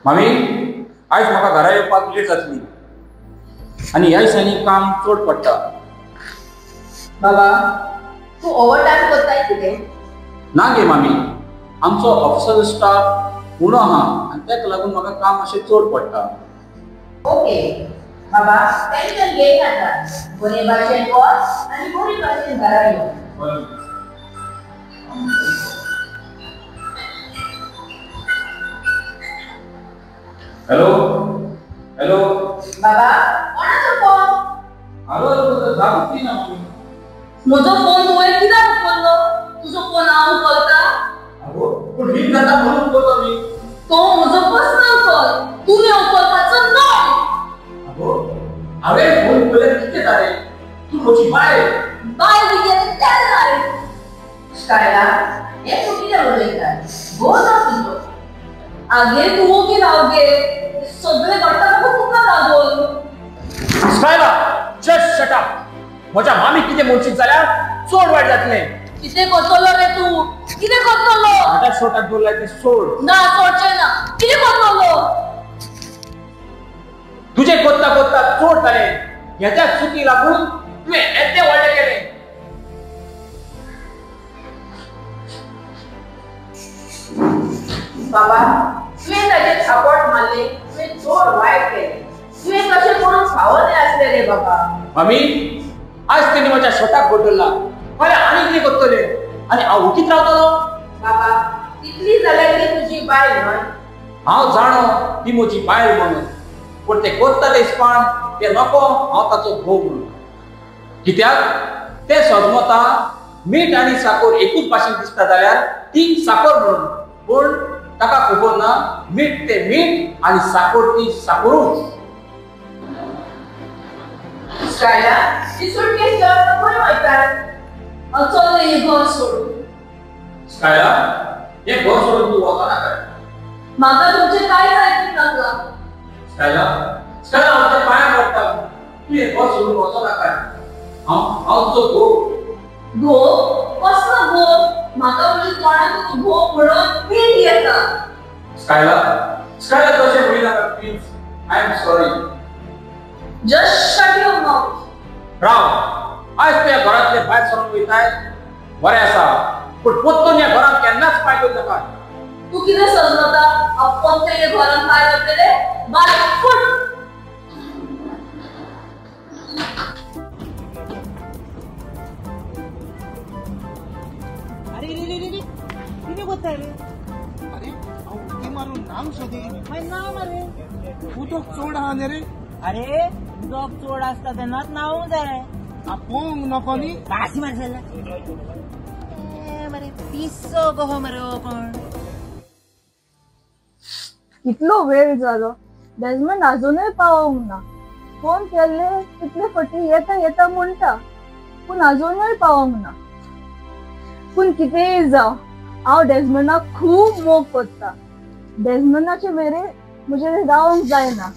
मामी, आयज म्हाका घरा येवपाक लेट जातली आनी ह्या दिसांनी काम चड पडटा. बाबा, तूं ओवर टायम करताय कितें? ना गे मामी, आमचो ऑफिसाचो स्टाफ उणो आहा आनी ताका लागून म्हाका काम मातशें चड पडटा. ओके बाबा, टेन्शन घेयनाका. बरे भाशेन वच आनी बरे भाशेन घरा यो. हॅलो हॅलो बाबा, कोणाचो फोन? हॅलो जागूच दिना मामी. म्हजो फोन तुवें कित्याक उखल्लो? तुजो फोन हांव उखलता? आगो, पूण रींग जाता म्हणून उखलतो मी. तो म्हजो पर्सनल कॉल, तुवें उखलपाचो न्हय. आगो, हांवें फोन उखल्ल्यार कितें जालें? तूं म्हजी बायल. बायल गेलें तें जालें. स्कायला, हें तूं कितें उलयता? घोव ना तुजो. आगे तूं ओगी राव गे, सगळें घडटा म्हाका तुका लागून. स्कायला, जस्ट शट अप. म्हज्या मामी कितें म्हणशीत जाल्यार चड वायट जातलें. कितें करतलो रे तूं? कितें करतलो? म्हज्या शोटाक दवरलाय तें सोड. ना, सोडचें ना. कितें करतलो? तुजें कोत्ता कोत्ता चड जालें. हेच्या चुकी लागून तुवें येदें व्हडलें केलें. बाबा, तुवें ताजेर थापट मारलें, तुवें चड वायट केलें. तुवें तशें करूंक फावो न्हय आसलें रे बाबा. मामी, आज तेणी म्हज्या शोटाक बदल्ला, फाल्यां आनी कितें करतलें आनी हांव ओगीच रावतलो? बाबा, तितली जाल्यार ती तुजी बायल न्हय? हांव जाणो ती म्हजी बायल म्हणून, पूण तें करता तें इस्पाण तें नको हांव ताचो घोव म्हणून. कित्याक तें सजमता मीठ आनी साकर एकूच भाशेन दिसता जाल्यार ती साकर म्हणून, पूण ताका खबर ना मीठ तें मीठ आनी साकर ती साकरूच. स्कायला, ती सुटकेस घेवन खंय वयता? हांव चल्लें हें घर सोडून. स्कायला, हें घर सोडून तूं वचनाका. म्हाका तुमचें कांयच आयकूंक नाका. स्कायला, स्कायला, हांव तुज्या पांयां पडटा, तूं हें घर सोडून वचनाका. हांव तुजो घोव. घोव? कसलो घोव? म्हाका म्हज्या तोंडान तूं घोव म्हणून वीट येता. स्कायला, स्कायला, तशें म्हणिनाका please. I am sorry. Just shut your mouth. राव, आयज तूं ह्या घरांतले भायर सरून वयताय, बरें आसा, पूण परतून ह्या घरांत केन्नाच पांय दवरनाका. तूं कितें सजमता? हांव परतें ह्या घरांत पांय दवरतलें? बाय फूट. अरे रे रे रे, कितें करता रे? अरे हांव उडकी मारून नाम सोदी. मागीर ना मरे, उदक चड आहा न्ही रे. अरे उदक चड आसता तेन्नाच न्हावंक जाय. आपोवंक नको न्ही. भाशी मारशें मरे, पिसो कहो मरे हो कोण. कितलो वेळ जालो, डेजमंड आजुनूय पावोंक ना. फोन केल्ले तितले फावटी येता येता म्हणटा, पूण आजुनूय पावोंक ना. पूण कितेंय जावं, हांव डेजमंडाक खूब मोग करता. डेजमंडाचे मेरेन म्हजें रावंक जायना.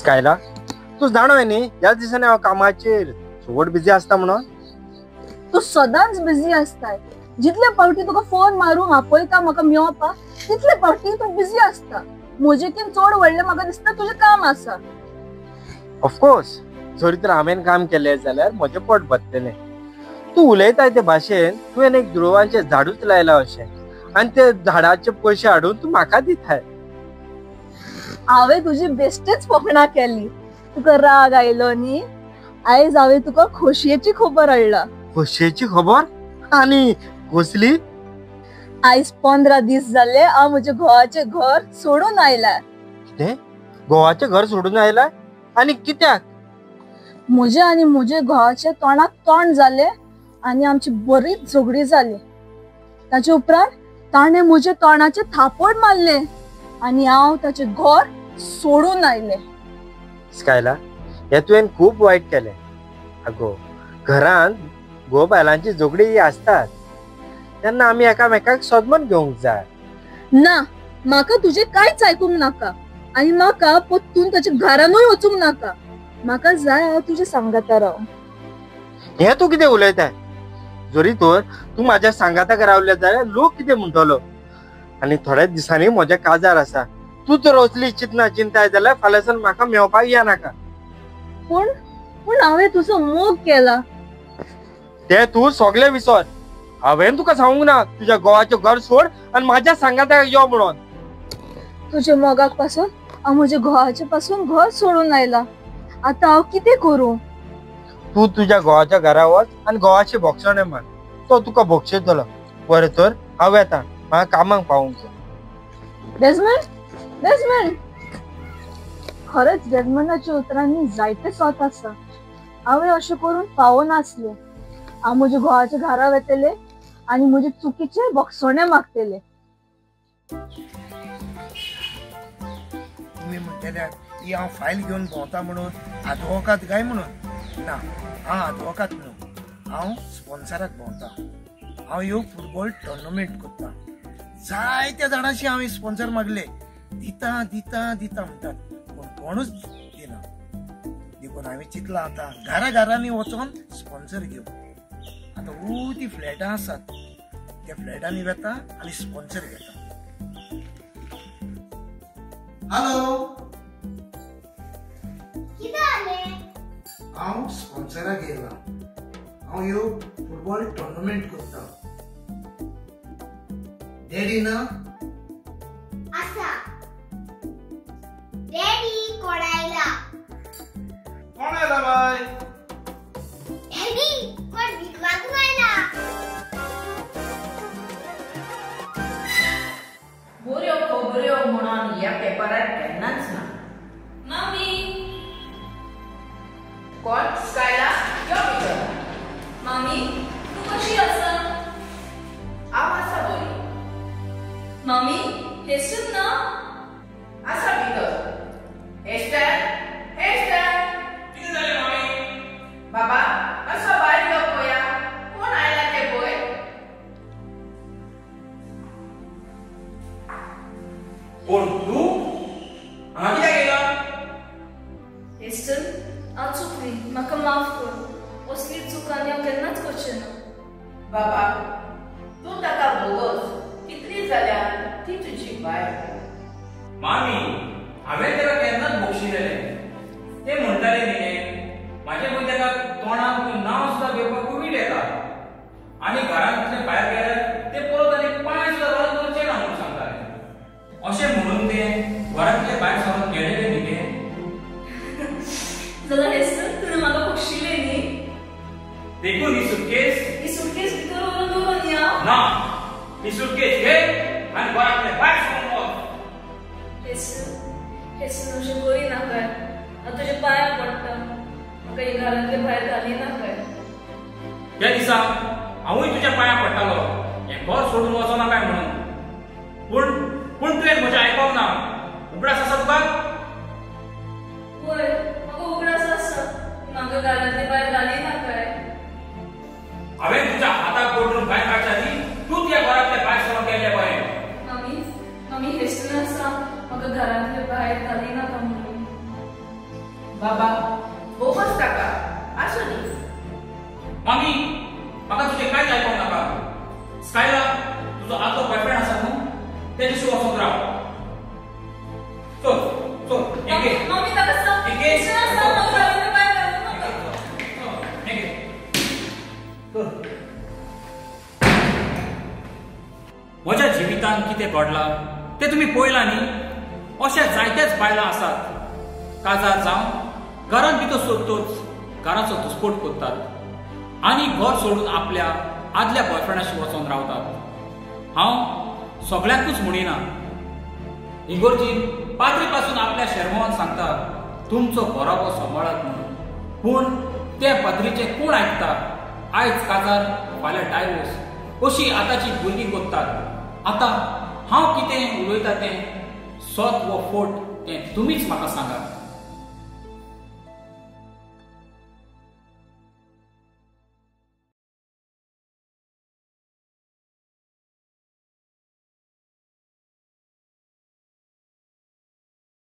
स्कायला, तूं जाणो न्ही ह्या दिसांनी हांव कामाचेर चड बिजी आसता म्हणून. तूं सदांच बिजी आसताय. जितले फावटी तुका फोन मारूंक आपयता म्हाका मेळपाक, तितले फावटी तूं बिजी आसता. म्हजेकीन चड व्हडलें म्हाका दिसता तुजें काम आसा. ऑफकोर्स, जरी तर हांवें काम केलें जाल्यार म्हजें पोट भरतलें. तूं उलयताय ते भाशेन तुवें एक दुडवांचें झाडूच लायलां अशें, आनी ते झाडाचे पयशे हाडून तूं म्हाका दिताय. हांवें तुजी बेश्टीच फकणां केली, तुका राग आयलो न्ही? आयज हांवें तुका खोशयेची खबर हाडला. खोशयेची खबर? आनी कसली? आयज 15 दीस जाले हांव म्हज्या घोवाचें घर सोडून आयला. कितें? घोवाचें घर सोडून आयला? आनी कित्याक? म्हजें आनी म्हज्या घोवाचें तोंडाक तोंड जालें आनी आमची बरीच झगडी जाली. ताचे उपरांत ताणें म्हज्या तोंडाचें थापट मारलें आनी हांव ताचें घर सोडून आयलें. स्कायला, हें तुवें खूब वायट केलें. आगो, घरांत घोव बायलांची झगडी आसतात. तेन्ना आमी एकामेकाक सोदमन घेवंक जाय. ना, म्हाका तुजें कांयच आयकूंक नाका आनी म्हाका परतून ताच्या घरानूय वचूंक नाका. म्हाका जाय हांव तुज्या सांगाता राव. हें तूं कितें उलयताय? जरी तर तूं म्हाज्या सांगाताक रावले जाल्यार लोक कितें म्हणटलो? आनी थोड्या दिसांनी म्हजें काजार आसा. तूं तर असली चिंतना चिंताय जाल्यार फाल्यांसान म्हाका मेळपाक या नाका. पूण पूण हांवें तुजो मोग केला. ते तूं सगळें विसर. हांवें तुका सांगूंक ना तुज्या घोवाचें घर सोड आनी म्हाज्या सांगाताक यो म्हणून. तुज्या मोगाक पासून हांव म्हज्या घोवाचे पासून घर सोडून आयला. आतां हांव कितें करूं? तूं तुज्या घोवाच्या घरा वच आनी घोवाचे भोगसणें मान, तो तुका भोगशेतलो. बरें तर हांव येता, म्हाका कामाक पावूंक जाय. डेजमंड, डेजमंड, खरेंच डेजमंडाच्या उतरांनी जायते सत आसा. हांवें अशें करून पावनासलें. हांव म्हज्या घोवाच्या घरा वतलें आनी म्हजे चुकीचे भोगसणें मागतलें. तुमी म्हणटले ही हांव फायल घेवन भोंवता म्हणून आदवोकात काय म्हणून? ना, हांव आदवोकात न्हू, हांव स्पॉन्सराक भोंवता. हांव ह्यो फुटबॉल टोर्नामेंट करता. जायत्या जाणांशी हांवें स्पॉन्सर मागले, दिता दिता दिता म्हणटात, पूण कोणूच दिना. देखून हांवें चिंतलां आतां घरा घरांनी वचोन स्पॉन्सर घेवं. आतां ती फ्लॅटां आसात, त्या फ्लॅटांनी वता आनी स्पॉन्सर घेता. हॅलो, हांव स्पॉन्सराक येयला. हांव ह्यो फुटबॉल टोर्नामेंट करता. डॅडी ना? आसा. डॅडी कोण आयला? कोण आयला बाय? डॅडी कोण भीक मागूंक आयला? बऱ्यो खबऱ्यो म्हणून ह्या पेपरार केन्नाच ना. मामी, कोण स्कायला? यो भितर. मामी, तूं कशी आसा? हांव आसा बरी. मामी, हेस्टन ना? आसा भितर. हेस्टन, हेस्टन, कितें जालें मामी? बाबा मातसो भायर यो पळोवया, कोण आयला ते पळय. कोण तूं? हांगा कित्याक येयला? हेस्टन, हांव चुकली, म्हाका माफ कर. असली चूक आनी हांव केन्नाच करचें ना. बाबा, तूं ताका भोगोस, कितली जाल्यार ती तुजी बायल. मामी, हांवें ताका केन्नाच भोगशिलेलें. तें म्हणटालें न्ही, म्हाजे पळय ताका तोंडाक नांव सुद्दां घेवपाक कोवीड येता आनी घरांतलें भायर गेल्यार तें परत आनी पांय सुद्दां घरांत दवरचें ना म्हणून सांगतालें. अशें म्हणून तें घरांतलें भायर सरून गेलेलें न्ही. जाल्यार हेस्टन, तुवें म्हाका भोगशिलें न्ही? देखून ही सुटकेस, ही सुटकेस भितर व्हरून दवरून न्ही हांव. ना, ही सुटकेस घे आनी घरांतलें भायर सरून वच. हेस्टन, हेस्टन, अशें करी नाकाय. हांव तुज्या पांयां पडटा, म्हाका ही घरांतले भायर घाली नाकाय. त्या दिसा हांवूय तुज्या पांयां पडटालो, हें घर सोडून वचना काय म्हणून. पूण पूण तुवें म्हजें आयकोंक ना. उगडास आसा तुका? वय, म्हाका उगडास आसा. म्हाका घरांतले भायर घाली नाकाय. हांवें तुज्या हाताक बोटून भायर काडच्या आदीं तूं त्या घरांतले भायर सरून गेल्लें बरें. मामी, मामी, हेस्टन आसा, म्हाका घरांतले भायर घाली नाका म्हणून. बाबा, भोगोस ताका, आसूं दी. मामी, म्हाका तुजें कांयच आयकोंक नाका. स्कायला, तुजो आदलो बॉयफ्रेंड आसा न्हू, तेजेशी वचून राव. चल चल, हें घे. मामी, ताका सांग, हें घे. हेस्टन आसा, म्हाका घरांतले भायर घालूं नाका. हें घे. चल. म्हज्या जिवितांत कितें घडलां तें तुमी पळयलां न्ही? अशा जायत्याच बायलां आसात, काजार जावन घरांत भितर सोदतोच घराचो दुस्पोट करतात आनी घर सोडून आपल्या आदल्या बॉयफ्रेंडाशी वचोन रावतात. हांव सगळ्यांकूच म्हणिना, इगोर्जीन पाद्री पासून आपल्या शेरमोवान सांगता तुमचो घराबो सांबाळात म्हणून, पूण त्या पाद्रीचें कोण आयकता? आयज काजार, फाल्यां डायवोर्स अशी आतांची भुरगीं करतात. आतां हांव कितें उलयता तें सत वो फोट तें तुमीच म्हाका सांगात.